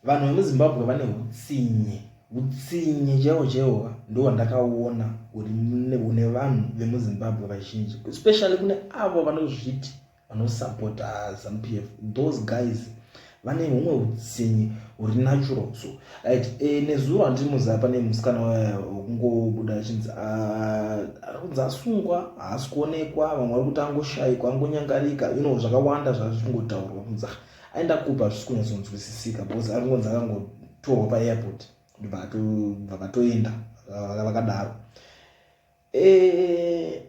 Vanhu vemuZimbabwe vane hutsinye, hutsinye chaiwo chaiwo ndo wandakaona uri une vanhu vemuZimbabwe vazhinji, especially kune avo vanozviti vanosapota ZANU-PF. Those guys vane humwe hutsinye huri natural. So right, nezuro handiri muziva, pane musikana wekungobuda achinzi ari kunzi asungwa, haasi kuonekwa, vamwe vari kuti angoshayikwa, angonyangarika, zvakawanda zvazvingotaurwa kunzi aenda kupa, hazvisi kunyatsonzwisisika because ari kungonzi akangotorwa paairport, ndobva vatoenda vakadaro.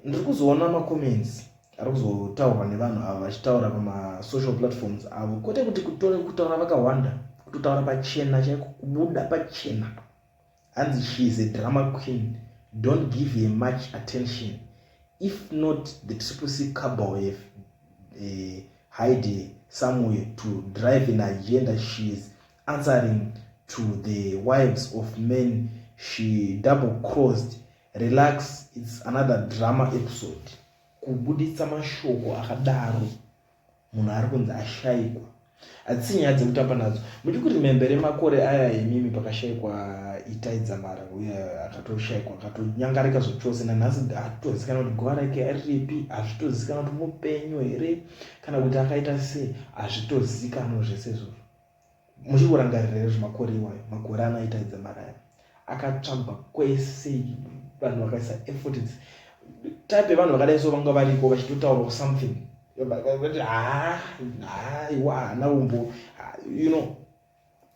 Ndiri kuzoona macomments ari kuzotaurwa nevanhu ava vachitaura pamasocial platforms avo, kwete kuti kutaura vakawanda, kutotaura pachena chaiko, kubuda pachena. Hanzi, "She is a drama queen, don't give her much attention. If not, the Triple C cabal have hide her somewhere to drive an agenda. She is answering to the wives of men she double crossed. Relax, it's another drama episode." Kubuditsa mashoko akadaro, munhu ari kunzi ashayikwa, hadzisi nyaya dzekutamba nadzo. Muchi kuremembere makore aya imimi pakashayikwa Itai Dzamara uye akatoshayikwa, akatonyangarika zvachose, nanhasi hatitozikanwa kuti guva rake riripi, hazvitozikanwa kuti mupenyu here kana kuti akaita sei, hazvitozikanwa zvese izvozvo. Muchiri kurangarira here zvemakore iwayo, makore ana Itai Dzamara aya akatsvagwa kwese, vanhu vakaisa effort? Type yevanhu vakadai so vanga variko vachitotaurawo something, ha, haiwa, haana umbo.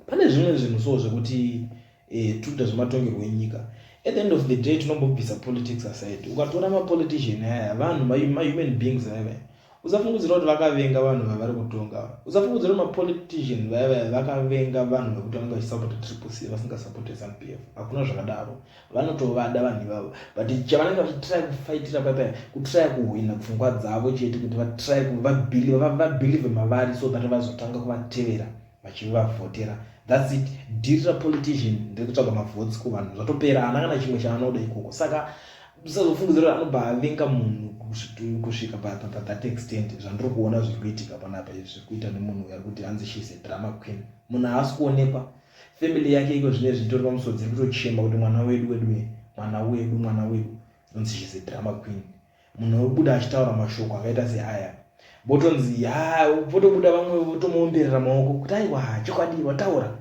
Pane zvimwe zvinhu so zvekuti tikuita zvematongerwo enyika, at the end of the day tinombobvisa politics aside. Ukatora mapolitician aya, vanhu, mahuman beings aya, usafungudzira kuti vakavenga vanhu vavari kutonga. Usafungudzira kuti mapolitician vaya vaya vakavenga vanhu vekuti vanenge vachisapota Triple C, vasingasapoti ZANU PF. Hakuna zvakadaro, vanotovada vanhu ivavo, but chavanenge vachitry kufaitira paipai kutry kuhwina pfungwa dzavo chete, kuti vatry vabelieve mavari so that vazotanga kuvatevera vachivavhotera. That's it. Dhiri rapolitician ndekutsvaga mavotes kuvanhu, zvatopera, haana kana chimwe chaanoda ikoko. Saka usazofungidzira kuti anobva avenga munhu kusvika pathat extent. Zvandiri kuona zviri kuitika panapa izvi, zviri kuita nemunhu uyu ari kuti hanzi she's a drama queen, munhu haasi kuonekwa. Family yake iko zvinezvi itori pamusodzi, iri kutochema kuti mwana wedu, wedu, mwana wedu, mwana wedu. Onzi she's a drama queen, munhu obuda achitaura mashoko akaita seaya, votonzi ha, votobuda vamwe votomuomberera maoko kuti aiwa, chokwadi wataura.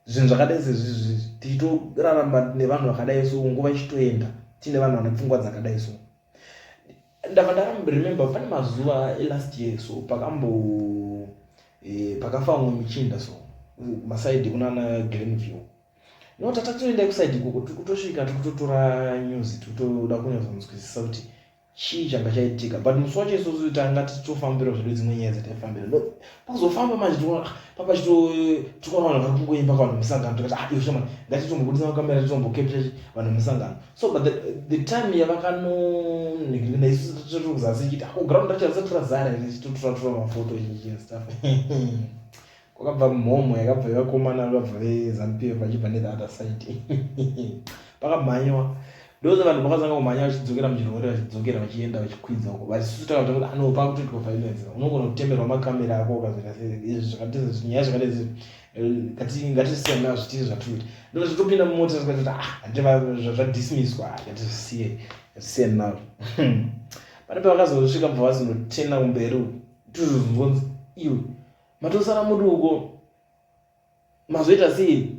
Zvinhu zvakadai sezvizvi, tichitorarama nevanhu vakadai so, nguva ichitoenda tiine vanhu vane pfungwa dzakadai so. Ndabva ndaremember pane mazuva elast year so pakambo pakafa umwe muchinda so masaidi kunana Glenview. No, tatatoenda kusaidi ikoko, tiri kutosvika, tiri kutotora news, tiri kutoda kunyatsonzwisisa kuti chii changa chaitika. But musi wacho isusu tanga tichitofambira zvedu dzimwe nyaya dzataifambira. No, pakuzofamba manje tikuona papa tikuona vanhu vari kungoimba kavanhu musangano. Tikati, "Ah, iwe shamani, ngatitombobudisa makamera, titombocapture vanhu musangano." So but the time yavakanonhingirina, isusu tiri kuzasi ichiti ako ground racho risati razara here, tichitotora mafoto and stuff, kwakabva mhomho yakabva yevakomana vakabva veZANU PF vachibva nethe other side. Pakamhanywa, ndose vanhu vakazanga kumhanya vachidzokera muchirwere, vachidzokera, vachienda, vachikwidza uko. Isusu takabva kuti ano pakutoitwa violence, unogona kutemerwa makamera ako ukazoita izvi zvakati nyaya zvakadai. Ngatisiyana nazvo, tiri zvatiri kuita. Ndo totopinda mumota, tikatoti, "Ah, handi zvadismisswa, ngatisisiye, ngatisiyane nazvo." Pane pavakazosvika, bva vazonotena kumberi uku, tozozonzi, "Iwe, matosara muri uko, mazoita sei?"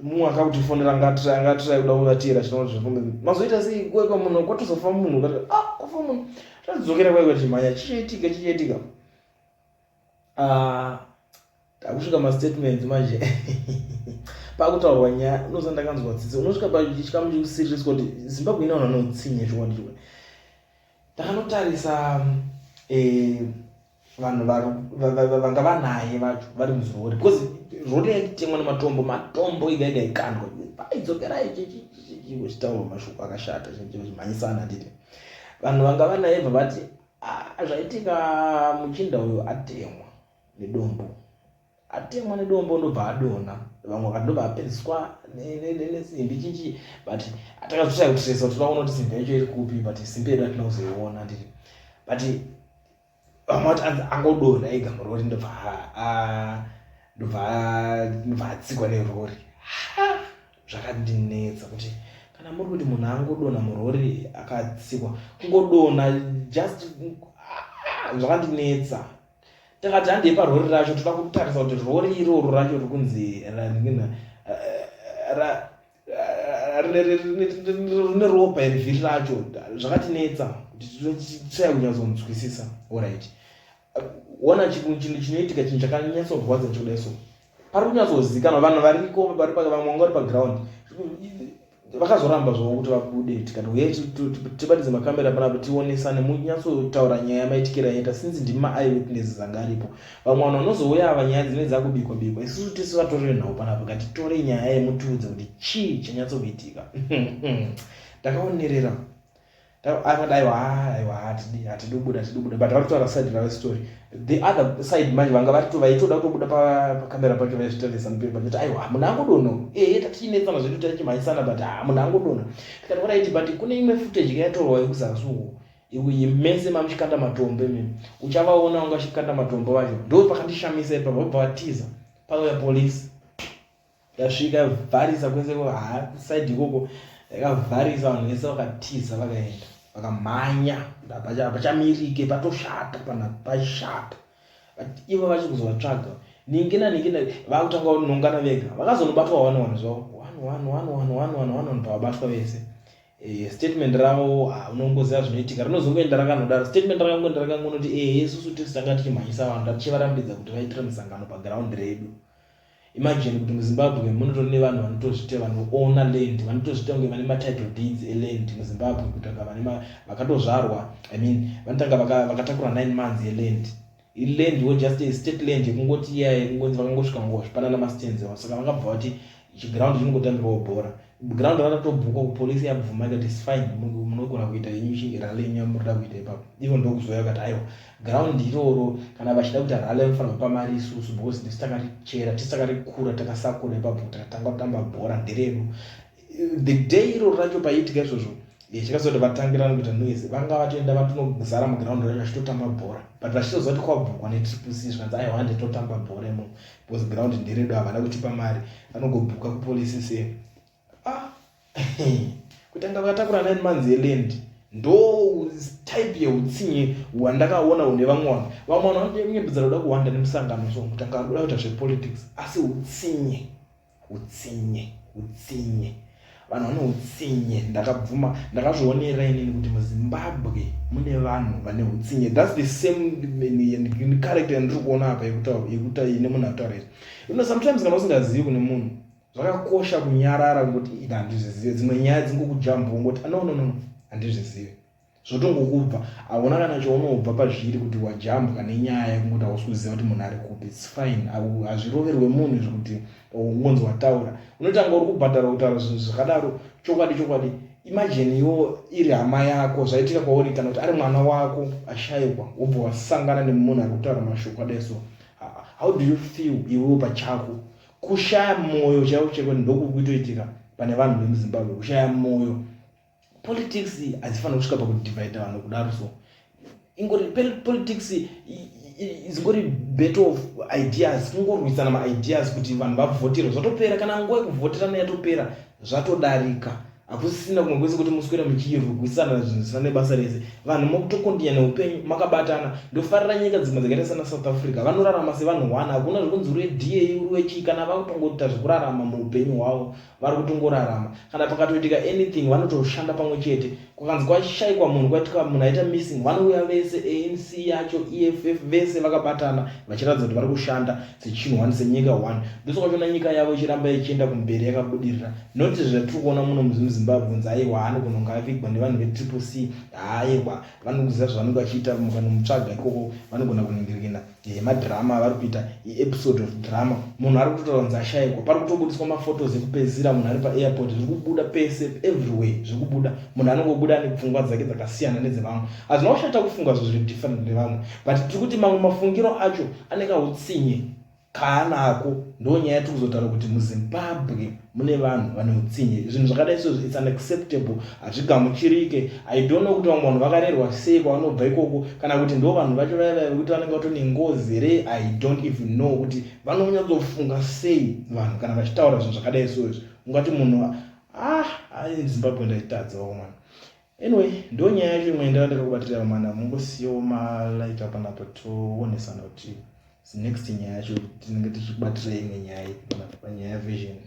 Mumwe akakutifonera, angatrai kuda kuvatira chino, "Mazoita sei kwekwa munhu kwatozofa munhu?" Kati, "Ah, kwafa munhu." Tadzokera kwaikwa tichimhanya, chichaitika, chichaitika. Ah, takusvika mastatements manje, pakutaurwa nyaya. Unoza ndakanzwa tsitsi, unosvika pachikamu chekusiririswa kuti Zimbabwe ine vanhu vanotsinye chokwadi chokwadi. Ndakanotarisa vanhu vanga vanaye vacho vari muzirori, because rori yaitemwa nematombo, matombo iga iga ikandwa, paidzokerai vachitaurwa mashoko akashata, vachimhanyisana. Handiti vanhu vanga vanaye bva vati, "Ah, zvaitika, muchinda uyu atemwa nedombo, atemwa nedombo, ndobva adonha." Vamwe vakati ndobva apedziswa nesimbi chinchi, but takazotaya kutiresa kuti toda kuti simbi yacho iri kupi, but simbi yedu hatina kuzoiona. Nditi but vamwe vati anzi angodonha ega murori, ndobva Ndobva atsikwa nerori. Zvakandinetsa kuti kana muri kuti munhu angodonha murori akatsikwa, kungodonha just, zvakandinetsa. Takati handei parori racho, toda kutarisa kuti rori iroro racho riri kunzi rine ropa here vhiri racho. Zvakatinetsa kuti tishaya kunyatsonzwisisa. Alright, ona chinhu chinoitika, chinhu chakanyatsorwadza chekudai. So pari kunyatsozikanwa vanhu variko, vamwe vanga vari paground, vakazoramba zvavo kuti vabude. Tikati uye tibatidze makamera panapa, tionesane, munyatsotaura nyaya maitikira yaita, since ndimi maeyewitnesses anga aripo. Vamwe vanhu vanozouya ava, nyaya dzinenge dzakubikwa bikwa. Isusu tisi vatori venhau panapa, ngatitore nyaya yemutiudze kuti chii chanyatsokuitika. Ndakaonerera akati aiwa, aiwa, hatidi, hatidi kubuda, hatidi kubuda, but vari kutaura side ravo story. The other side manje vanga varito vaitoda kutobuda pakamera pacho, vaizvitarisa mupepa vachiti aiwa, munhu angodonha. Ehe, tatichinetsana zvedu, tachimhanyisana, but ha, munhu angodonha. Tikati alright, but kune imwe footage yatorwa yekuzasi uko mese mamuchikanda matombo imimi, uchavaona vanga vachikanda matombo vacho. Ndo pakandishamisa ipapo, vabva vatiza. Pauya polisi, yasvika yavharisa kwese, ha, kuside ikoko yakavharisa, vanhu vese vakatiza, vakaenda, vakamhanya. Hapachamirike, patoshata pana, pashata. But ivo vachi kuzovatsvaga ningi naningi, vakutanga kunongana vega, vakazonobatwa one one zvavo, one one one one one one one one. Pavabatwa vese, statement ravo, unongoziva zvinoitika, rinozongoenda rakanodaro. Statement rakangoenda rakangonoti, ehe, isusu tisi tanga tichimhanyisa vanhu, tatichivarambidza kuti vaitire musangano paground redu. Imagine kuti muZimbabwe munotori nevanhu vanotozvita vanoona land, vanotozvita kunge vane matitle deeds eland muZimbabwe, kutanga vane vakatozvarwa, I mean, vanotanga vakatakura 9 months yeland, iland wo just a state land yekungoti iya yekungonzi vakangosvika ngozvipanana mastands avo. Saka vakabva vati chiground chinongotambirwawo bhora, ground rakatobhukwa kupolisi, yabvuma ikati it's fine, munogona kuita yenyu rally yenyu yamurida kuita ipapo. Ivo ndokuzoya vakati aiwa, ground iroro kana vachida kuita rally vanofanira kupa mari isusu, because ndisu takarichera, tisu takarikura, takasakura ipapo, takatanga kutamba bhora, nderedu. The day iroro racho paiitika izvozvo, chakazoti vatangirana kuita noise, vanga vatoenda vatonozara muground racho vachitotamba bhora, but vachitoziva kuti kwabhukwa neTriple C. Zvikanzi aiwa, handitotamba bhora imomo because ground nderedu, havana kutipa mari, vanogobhuka kupolisi sei? Ah, kutanga vakatakura 9 months yeland. Ndo type yeutsinye hwandakaona hune vamwe vanhu. Vamwe vanhu vanonyembedzera kuda kuwanda nemusangano, so kutanga kuda kuita zvepolitics, asi utsinye, utsinye, utsinye, vanhu vane utsinye. Ndakabvuma, ndakazvionera inini kuti muZimbabwe mune vanhu vane utsinye. That's the same character yandiri kuona apa yekuta ine munhu ataura izvi. Sometimes kana usingazivi kune munhu, zvakakosha kunyarara, kungoti ina handizvizive. Dzimwe nyaya dzingokujamba, ungoti no, no, no, handizvizive, zvotongokubva. Hauna kana chaunobva pazviri kuti wajambwa nenyaya yekungoti hausi kuziva kuti munhu ari kupi. It's fine, hazviroverwe munhu zvekuti ungonzi wataura, unotanga uri kubhadhara kutaura zvinhu zvakadaro. Chokwadi, chokwadi, imagine iwo iri hama yako zvaitika kwauri, kana kuti ari mwana wako ashayikwa, wobva wasangana nemunhu ari kutaura mashoko adai. So how do you feel iwewo pachako? Kushaya mwoyo chaivo chaiko ndokukuitoitika pane vanhu vemuZimbabwe, kushaya mwoyo. Politics hadzifanira kusvika pakudivhaida vanhu kudaro. So ingori politics izingori battle of ideas, kungorwisana maideas kuti vanhu vavhoterwe, zvatopera. Kana nguva yekuvhoterana yatopera, zvatodarika, hakusisina kumwe kwese kuti muswere muchirwisana zvinhu zvisina nebasa rese. Vanhu mokutokontinya neupenyu makabatana. Ndofarira nyika dzimwe dzakaita sana South Africa, vanorarama sevanhu one. Hakuna zvekunzi uri weDA, uri wechii. Kana vakutongoita zvekurarama muupenyu hwavo, vari kutongorarama. Kana pakatoitika anything, vanotoshanda pamwe chete. Kukanzi kwashayikwa munhu, kwaitika munhu aita missing, vanouya vese, ANC yacho, EFF, vese vakabatana, vachiratidza kuti vari kushanda sechinhu one, senyika one. Ndosaka uchiona nyika yavo ichiramba ichienda kumberi, yakabudirira, noti zvatiri kuona muno muZimbabwe kunzi aiwa, anogona kunge avigwa nevanhu veTriple C. Aiwa, vanokuziva zvavanenge vachiita. Mukanomutsvaga ikoko, vanogona kuningirikina madhirama avari kuita, episode of drama. Munhu ari kutotaura kunzi ashayikwa, pari kutobudiswa mafotos ekupedzisira munhu ari paairport, zviri kubuda pese, everywhere zviri kubuda. Munhu anongobuda ane pfungwa dzake dzakasiyana nedzevamwe. Hazvina kushata kufunga zvo zviri different nevamwe, but tiri kuti mamwe mafungiro acho ane kautsinye. Kaanako ndonyaya yatiri kuzotaura kuti muZimbabwe mune vanhu vane utsinye. Zvinhu zvakadai sezvo, it's unacceptable, hazvigamuchirike. I don't know kuti vamwe vanhu vakarerwa sei kwavanobva ikoko, kana kuti ndo vanhu vacho vaya vaya vekuti vanenge vato nengozi here. I don't even know kuti vanonyatsofunga sei vanhu kana vachitaura zvinhu zvakadai sezvo. Ungati munhu, ah, Zimbabwe ndaitadza mwana. Anyway, ndo nyaya yacho imwe ndava ndakakubatira mwana. Mungosiyawo malike apanapa, toonesana kuti next nyaya yacho tinenge tichikubatira imwe nyaya ipi panapa panyaya version.